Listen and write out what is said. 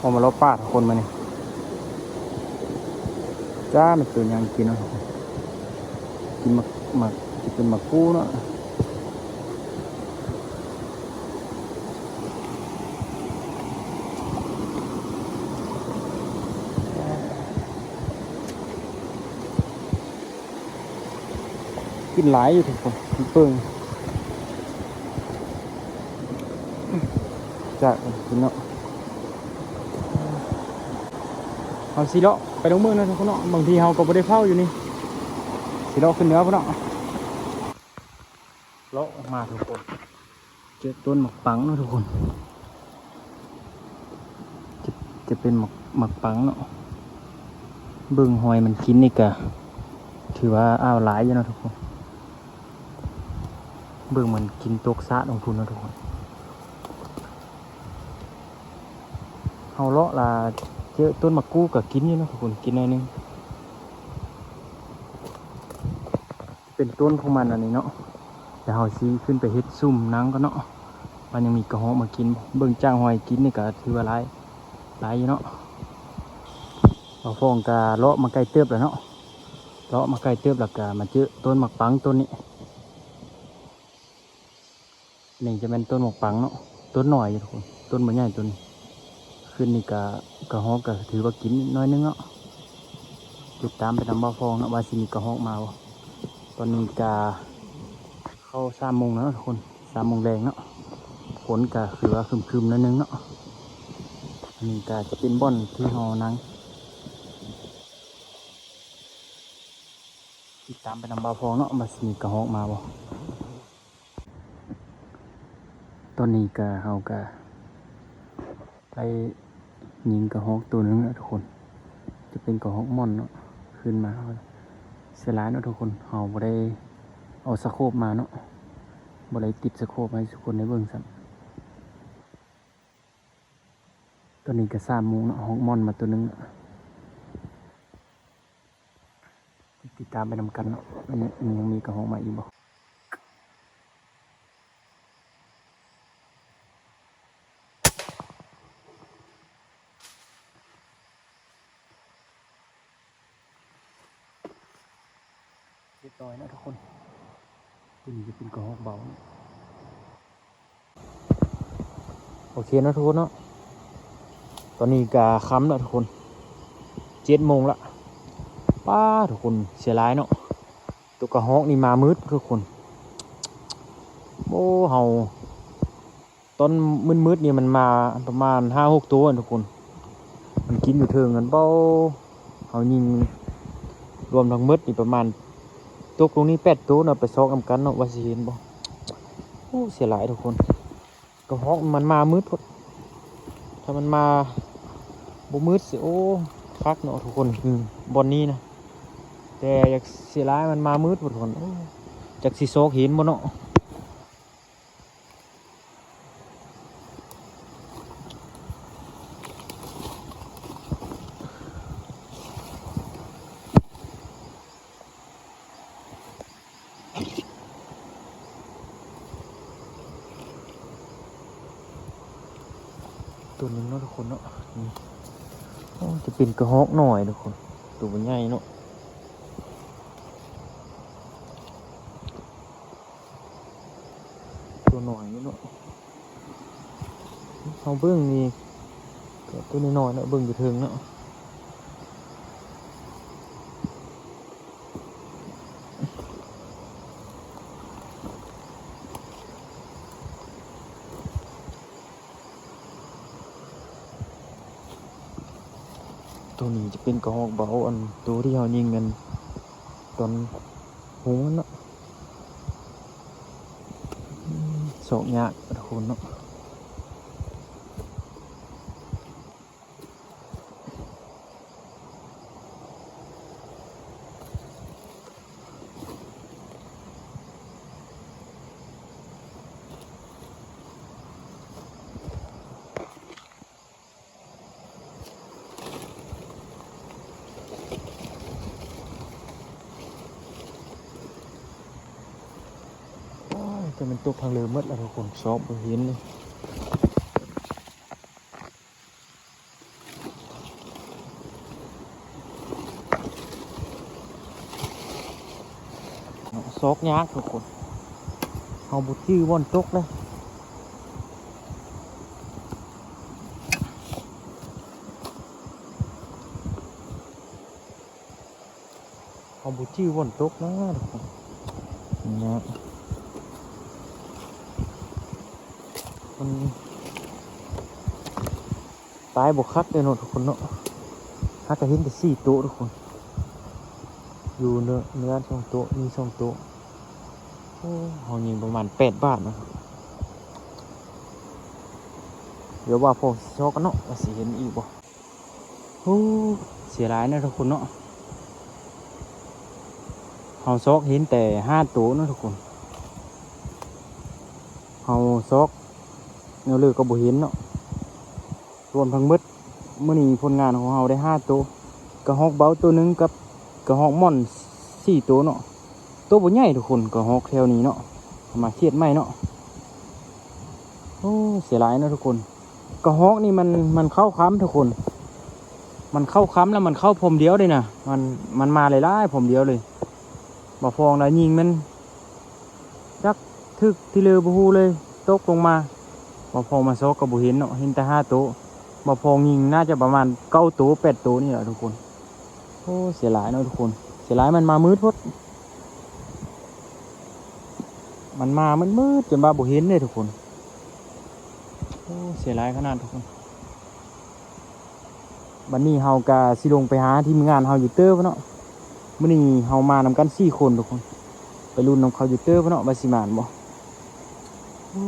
ອອກມາເລາະປ່າທຸກຄົນ ມານີ້ ຈ້າ ແມ່ນໂຕຫຍັງກິນເນາະ ກິນໝາກ ໝາກ ຊິເປັນໝາກກູເນາະ ກິນຫຼາຍຢູ່ທຸກຄົນ ເບິ່ງ ຈາກກິນເນາະ ເຮົາຊິເລາະໄປດອກເມືອງເນາະທຸກຄົນເນາະ ບາງທີເຮົາກໍບໍ່ໄດ້ເຝົ້າຢູ່ນີ້ ຊິເລາະຂຶ້ນເໜືອພຸ້ນເນາະ ເລາະອອກມາທຸກຄົນ ເຈີຕົ້ນໝາກປັງເນາະທຸກຄົນ ຈະ ຈະເປັນໝາກ ໝາກປັງເນາະ ເບິ່ງຮອຍມັນກິນນີ້ກະຖືວ່າອ້າວຫຼາຍຢູ່ເນາະທຸກຄົນ ເບິ່ງມັນກິນຕົກສະລົງພຸ້ນເນາະທຸກຄົນ ເຮົາເລາະລະເຈີຕົ້ນໝາກກູກະກິນຢູ່ເນາະທຸກຄົນ ກິນໜ້ອຍໜຶ່ງ ເປັນຕົ້ນຂອງມັນອັນນີ້ເນາະ ແລ້ວເຮົາຊິຂຶ້ນໄປເຮັດຊຸມນາງກ່ອນເນາະ ວ່າຍັງມີກະຮອກມາກິນບໍ່ ເບິ່ງຈາກຮອຍກິນນີ້ກະຖືວ່າຫຼາຍ ຫຼາຍຢູ່ເນາະ ບ່າວຟອງກະເລາະມາໄກເຕີບແລ້ວເນາະ ເລາະມາໄກເຕີບແລ້ວກະມາເຈີຕົ້ນໝາກປັງຕົ້ນນີ້ ນີ້ຈະແມ່ນຕົ້ນໝາກປັງເນາະ ຕົ້ນນ້ອຍຢູ່ທຸກຄົນ ຕົ້ນບໍ່ໃຫຍ່ຕົ້ນນີ້ ຄືນນີ້ກະ ກະຮອກກະຖືວ່າກິນໜ້ອຍໜຶ່ງເນາະ ຕິດຕາມໄປນຳບ່າວຟອງເນາະ ວ່າຊິມີກະຮອກມາບໍ່ ຕອນນີ້ກະເຂົ້າສາມໂມງແລ້ວເນາະທຸກຄົນ ສາມໂມງແລງເນາະ ຝົນກະຄືວ່າຄຶ້ມໆໜ້ອຍໜຶ່ງເນາະ ອັນນີ້ກະຈະເປັນບ່ອນທີ່ເຮົານັ່ງ ຕິດຕາມໄປນຳບ່າວຟອງເນາະ ວ່າຊິມີກະຮອກມາບໍ່ ຕອນນີ້ກະ ເຮົາກະໄດ້ຍິງກະຮອກໂຕໜຶ່ງແລ້ວທຸກຄົນ ຈະເປັນກະຮອກມ່ອນເນາະ ຂຶ້ນມາ ເສຍດາຍເນາະທຸກຄົນ ເຮົາບໍ່ໄດ້ເອົາສະໂຄບມາເນາະ ບໍ່ໄດ້ຕິດສະໂຄບໃຫ້ທຸກຄົນໄດ້ເບິ່ງຊ້ຳ ຕອນນີ້ກະສາມໂມງເນາະ ຮອກມ່ອນມາໂຕໜຶ່ງ ຕິດຕາມໄປນຳກັນເນາະ ມັນຍັງມີກະຮອກມາອີກບໍ່ ຮຽບຮ້ອຍແລ້ວທຸກຄົນ ໂຕນີ້ຈະເປັນກະຮອກເບົາ ໂອເຄເນາະທຸກຄົນເນາະ ຕອນນີ້ກະຄ່ຳແລ້ວທຸກຄົນ ເຈັດໂມງລະ ປ້າ ທຸກຄົນ ເສຍດາຍເນາະ ໂຕກະຮອກນີ້ມາມືດທຸກຄົນ ໂອ້ ເຮົາ ຕອນມືດໆນີ້ມັນມາປະມານຫ້າຫົກໂຕຫັ້ນທຸກຄົນ ມັນກິນຢູ່ເທິງຫັ້ນ ເບົາ ເຮົາຍິງລວມທັງໝົດນີ້ປະມານ ຕົກລົງນີ້ແປດໂຕເນາະ ໄປຊອກນຳກັນເນາະ ວ່າຊິເຫັນບໍ່ ໂອ້ ເສຍດາຍທຸກຄົນ ກະຮອກມັນມາມືດໂພດ ຖ້າມັນມາບໍ່ມືດຊິ ໂອ້ ຄັກເນາະທຸກຄົນ ອືມ ບ່ອນນີ້ນະ ແຕ່ຢາກເສຍດາຍມັນມາມືດໂພດທຸກຄົນ ໂອ້ ຈັກຊິຊອກເຫັນບໍ່ເນາະ. ໂຕໜຶ່ງເນາະທຸກຄົນເນາະ ນີ້ ໂອ້ ຈະເປັນກະຮອກນ້ອຍທຸກຄົນ ໂຕບໍ່ໃຫຍ່ເນາະ ໂຕນ້ອຍຢູ່ເນາະ ເຮົາເບິ່ງນີ້ ກໍໂຕນ້ອຍໆເນາະ ເບິ່ງຢູ່ເທິງເນາະ. ໂຕນີ້ຈະເປັນກະຮອກເບົາ ອັນໂຕທີ່ເຮົາຍິງກັນຕອນຮຸງຫັ້ນເນາະ ຊອກຍາກທຸກຄົນເນາະ. ໂອ້ຍ ແຕ່ມັນຕົກທາງເລີໝົດແລ້ວທຸກຄົນ ຊອກບໍ່ເຫັນເລີຍ. ຊອກຍາກທຸກຄົນ ເຮົາບໍ່ຈື່ບ່ອນຕົກເລີຍ ເຮົາບໍ່ຈື່ບ່ອນຕົກນະທຸກຄົນ ຍາກ ມັນ ຕາຍບໍ່ຄັກເດ້ເນາະທຸກຄົນເນາະ ຫາກະເຫັນແຕ່ສີ່ໂຕະທຸກຄົນ ຢູ່ເໜືອ ເໜືອສອງໂຕະ ມີສອງໂຕະ ໂອ້ ເຮົາຍິງປະມານແປດບາດນະ ດຽວວ່າພໍຊິຊອກກັນເນາະ ວ່າຊິເຫັນອີກບໍ່ ໂອ້ ເສຍດາຍນະທຸກຄົນເນາະ ເຮົາຊອກເຫັນແຕ່ຫ້າໂຕເນາະທຸກຄົນ ເຮົາຊອກແນວເລີກກໍບໍ່ເຫັນເນາະ ລວມທັງໝົດ ມື້ນີ້ຜົນງານຂອງເຮົາໄດ້ຫ້າໂຕ ກະຮອກເບົາໂຕໜຶ່ງກັບກະຮອກມ່ອນສີ່ໂຕເນາະ ໂຕບໍ່ໃຫຍ່ທຸກຄົນ ກະຮອກແຖວນີ້ເນາະ ມາຂຽດໃໝ່ເນາະ ໂອ້ ເສຍດາຍເນາະທຸກຄົນ ກະຮອກນີ້ມັນ ມັນເຂົ້າຄຳທຸກຄົນ ມັນເຂົ້າຄຳແລ້ວມັນເຂົ້າພົມດຽວເດ້ນະ ມັນ ມັນມາຫຼາຍໆພົມດຽວເລີຍ ບ່າວຟອງລະຍິງມັນ ຈັກຖືກທີ່ເລີບໍ່ຮູ້ເລີຍ ຕົກລົງມາ ບ່າວຟອງມາຊອກກໍບໍ່ເຫັນເນາະ ເຫັນແຕ່ຫ້າໂຕ ບ່າວຟອງຍິງໜ້າຈະປະມານເກົ້າໂຕແປດໂຕນີ້ແຫຼະທຸກຄົນ ໂອ້ ເສຍດາຍເນາະທຸກຄົນ ເສຍດາຍມັນມາມືດໂພດ ມັນມາມືດໆຈົນວ່າບໍ່ເຫັນເດ້ທຸກຄົນ ໂອ້ ເສຍດາຍຂະໜາດທຸກຄົນ ບັດນີ້ເຮົາກະຊິລົງໄປຫາທີມງານເຮົາຢູ່ເຕີພຸ້ນເນາະ ມື້ນີ້ເຮົາມານຳກັນສີ່ຄົນທຸກຄົນ ໄປລຸ້ນນຳເຂົາຢູ່ເຕີພຸ້ນເນາະ ວ່າຊິໝານບໍ່ ໂອ້